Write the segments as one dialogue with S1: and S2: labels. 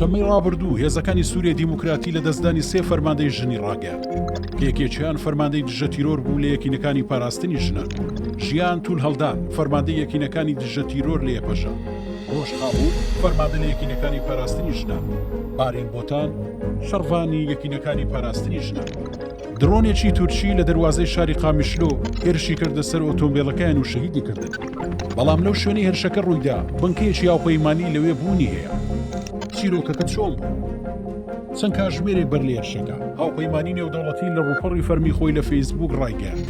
S1: شەممەی ڕابردوو هێزەکانی سووریای دیموکراتی لە دەستدانی سێ فەرماندەی ژنی ڕاگەیاند کە یەکێکیان فەرماندەی دژە تیرۆر بوو لە یەکینەکانی پاراستنی ژنان، ژیان تولهەڵدان، فەرماندەی یەکینەکانی دژە تیرۆر لە یەپەژە، ڕۆژ خابوور، فەرماندە لە یەکینەکانی پاراستنی ژنان، بارین بۆتان، شەڕڤانی یەکینەکانی پاراستنی ژنان. درۆنێکی تورکی لە دەروازەی شاری قامیشلۆ هێرشی کردە سەر ئۆتۆمبێلەکەیان و شەهیدی کردن، بەڵام لەو شوێنەی هێرشەکە ڕوویدا بنکەیەکی هاوپەیمانی لەوێ بوونی هەیە. چیرۆکەکە چۆن بوو؟ چەند کاژمێرێک بەر لە هێرشەکە، هاوپەیمانی نێودەوڵەتی لە ڕووپەڕی فەرمی خۆی لە فەیسبووک ڕایگەیاند،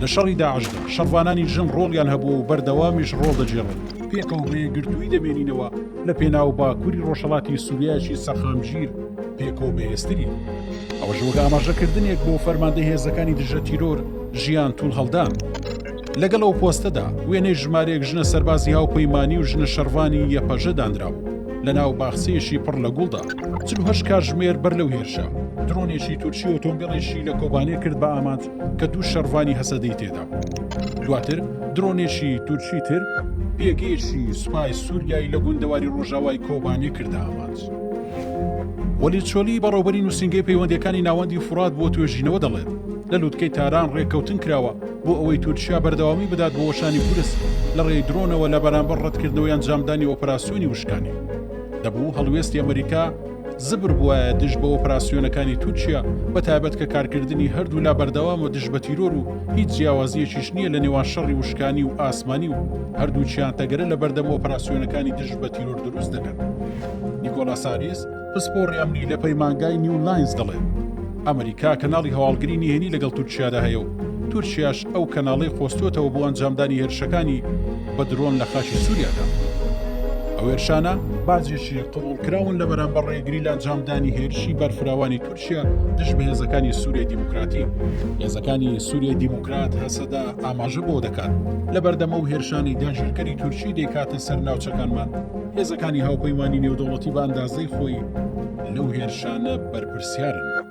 S1: لە شەڕی داعشدا شەڕڤانانی ژن ڕۆڵیان هەبووە و بەردەوامیش ڕۆڵ دەگێڕن، پێکەوە بە یەکگرتوویی دەمێنینەوە لە پێناو باکووری ڕۆژهەڵاتی سووریایەکی سەقامگیر، پێکەوە بەهێزترین. ئەوەش وەک ئاماژەکردنێک بۆ فەرماندەی هێزەکانی دژە تیرۆر ژیان توڵهەڵدان. لەگەڵ ئەو پۆستەدا وێنەی ژمارەیەک ژنە سەربازی هاوپەیمانی و ژنە شەڕڤانی یەپەژە دانرابوو لەناو باخچەیەکی پڕ لە گوڵدا. 48 کاتژمێر بەر لەو هێرشە، درۆنێکی تورکی ئۆتۆمبێلێکی لە کۆبانێ کرد بە ئامانج کە دوو شەڕڤانی هەسەدەی تێدا بوو. دواتر درۆنێکی تورکی تر پێگەیەکی سوپای سووریای لە گوندەواری ڕۆژاوای کۆبانێ کردە ئامانج. وەلید چۆلی، بەڕێوبەری نووسینگەی پەیوەندییەکانی ناوەندی فورات بۆ توێژینەوە دەڵێت، لە لوتکەی تاران ڕێککەوتن کراوە بۆ ئەوەی تورکیا بەردەوامی بدات بۆ وەشانی قورس لە ڕێی درۆنەوە لە بەرامبەر ڕەتکردنەوەی ئەنجامدانی ئۆپەراسیۆنی وشکانی. دەبوو هەڵوێستی ئەمریکا زبر بوایە دژ بە ئۆپەراسیۆنەکانی تورکیا، بە تایبەت کە کارکردنی هەردوولا بەردەوامە دژ بە تیرۆر و هیچ جیاوازییەکیش نییە لە نێوان شەڕی وشکانی و ئاسمانی و هەردووکیان تەگەرە لە بەردەم ئۆپەراسیۆنەکانی دژ بە تیرۆر دروست دەکەن. نیکۆلاس هاریس، پسپۆڕی ئەمنی لە پەیمانگای نیو لاینز دەڵێت، ئەمریکا کەناڵی هەواڵگری نهێنی لەگەڵ تورکیادا هەیە و تورکیاش ئەو کەناڵەی قۆستووەتەوە بۆ ئەنجامدانی هێرشەکانی بە درۆن لە خاکی سووریادا. ئەو هێرشانە باجێکی قبوڵکراون لە بەرامبەر ڕێگری لە ئەنجامدانی هێرشی بەرفراوانی تورکیا دژ بە هێزەکانی سووریای دیموکراتی. هێزەکانی سووریای دیموکرات هەسەدە ئاماژە بەوە دەکات، لەبەردەم ئەو هێرشانەی داگیرکەری تورکی دەیکاتە سەر ناوچەکانمان، هێزەکانی هاوپەیمانی نێودەوڵەتی بە ئەندازەی خۆی لەو هێرشانە بەرپرسیارن.